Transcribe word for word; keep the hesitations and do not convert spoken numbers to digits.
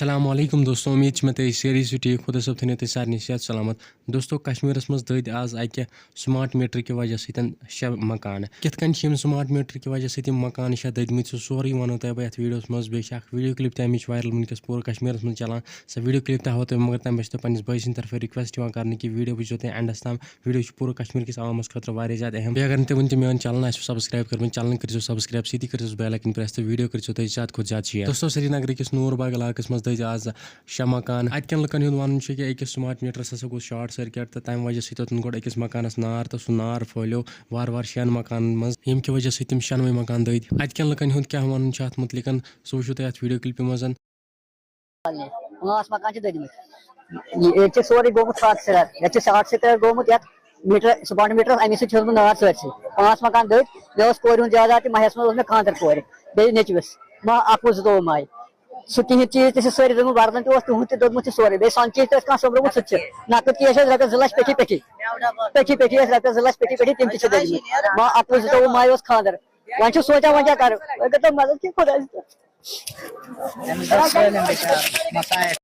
السلام علیکم دوستو، امید چھِ مےٚ تُہۍ سٲری چھِو ٹھیٖک۔ خۄدا صٲب تھٲینو تُہۍ سارنٕے صحت سلامت۔ دوستو، کشمیٖرس منٛز دٔدۍ آز اکہِ سمارٹ میٹر کہِ وجہ سۭتۍ شےٚ مکان۔ کِتھ کٔنۍ چھِ یِم سمارٹ میٹر کہِ وجہ سۭتۍ یِم مکان شےٚ دٔدۍمٕتۍ، سُہ سورُے ونو تۄہہِ بہٕ یتھ ویڈیوس منٛز۔ بیٚیہِ چھِ اکھ ویڈیو کلپ تہِ امِچ وائرل وٕنکیٚس پوٗرٕ کشمیٖرس منٛز چلان۔ سۄ ویڈیو کلپ تہِ ہاوو تۄہہِ، مگر تمہِ پتہٕ چھِ تۄہہِ پننِس بٲے سٕنٛدِ طرفہٕ ریکویسٹ یِوان کرنہٕ کہِ ویڈیو وٕچھزیو تُہۍ اینڈس تام۔ ویڈیو چھُ پوٗرٕ کشمیر کِس عوامس خٲطرٕ واریاہ زیادٕ اہم۔ بیٚیہِ اگر نہٕ تُہۍ وٕنہِ تہِ میون چینل آسِوٕ سبسکرائب کٔرمٕتۍ، چینل کٔرزیو سبسکرائب، سۭتی کٔرزیو بیل آیکن پریس تہٕ ویڈیو کٔرزیو تُہۍ زیادٕ کھۄتہٕ زیادٕ شیئر۔ دوستو، سرینگرٕ کِس نوٗر باغ علاقس منٛز دٔدۍ آز شےٚ مکان۔ اتہِ کٮ۪ن لُکن ہُنٛد ونُن چھُ کہِ أکِس سمارٹ میٹرس ہسا گوٚو شارٹ سرکٹ تہٕ تمہِ وجہ سۭتۍ اوٚتن گۄڈٕ أکِس مکانس نار تہٕ سُہ نار پھٔہلیو وارٕ وارٕ شٮ۪ن مکانن منٛز، ییٚمہِ کہِ وجہ سۭتۍ تِم شٮ۪نوَے مکان دٔدۍ۔ اتہِ کٮ۪ن لُکن ہُنٛد کیٛاہ ونُن چھُ اتھ مُتعلِقن، سُہ وٕچھِو تُہۍ اتھ ویڈیو کلپہِ منٛز۔ پانٛژھ مکان چھِ دٔدۍمٕتۍ۔ ییٚتہِ چھِ سورُے گوٚمُت شارٹ سرکٹ، ییٚتہِ چھِ شارٹ سرکٹ گوٚمُت، یَتھ میٖٹر، سمارٹ میٖٹرَس، اَمی سۭتۍ چھُس بہٕ نار سٲرسٕے۔ پانٛژھ مکان دٔدۍ، مےٚ اوس کورِ ہُنٛد زیادٕ، تہِ ماہَس منٛز اوس مےٚ خانٛدر کورِ، بیٚیہِ نیٚچوِس، ماہ اَکوُہ زٕتووُہ ماے۔ سُہ کِہیٖنۍ چیٖز تہِ چھِ سٲری دٔدۍمٕتۍ، وَردَن تہِ اوس تِہُنٛد تہِ دوٚدمُت چھِ سورُے، بیٚیہِ سۄنہٕ چیٖز تہِ ٲسۍ کانٛہہ سوٚمبرومُت، سُہ تہِ چھِ۔ نقد کیش ٲسۍ رۄپیَس زٕ لَچھ پیٚٹھی پیٚٹھی، پیٚٹھی پیٚٹھی ٲسۍ رۄپیَس زٕ لَچھ پیٚٹھی پیٚٹھی، تِم تہِ چھِ دٔدۍمٕتۍ۔ ماہ اَکوُہ زٕتووُہ ماے اوس خانٛدر۔ وۄنۍ چھُ سونٛچان وۄنۍ کیٛاہ کَرٕ، وۄنۍ کٔرۍتو مدد کینٛہہ خۄدایَس۔ أمِس دوٚپ سٲلِم بِچارٕ، مَسایَس۔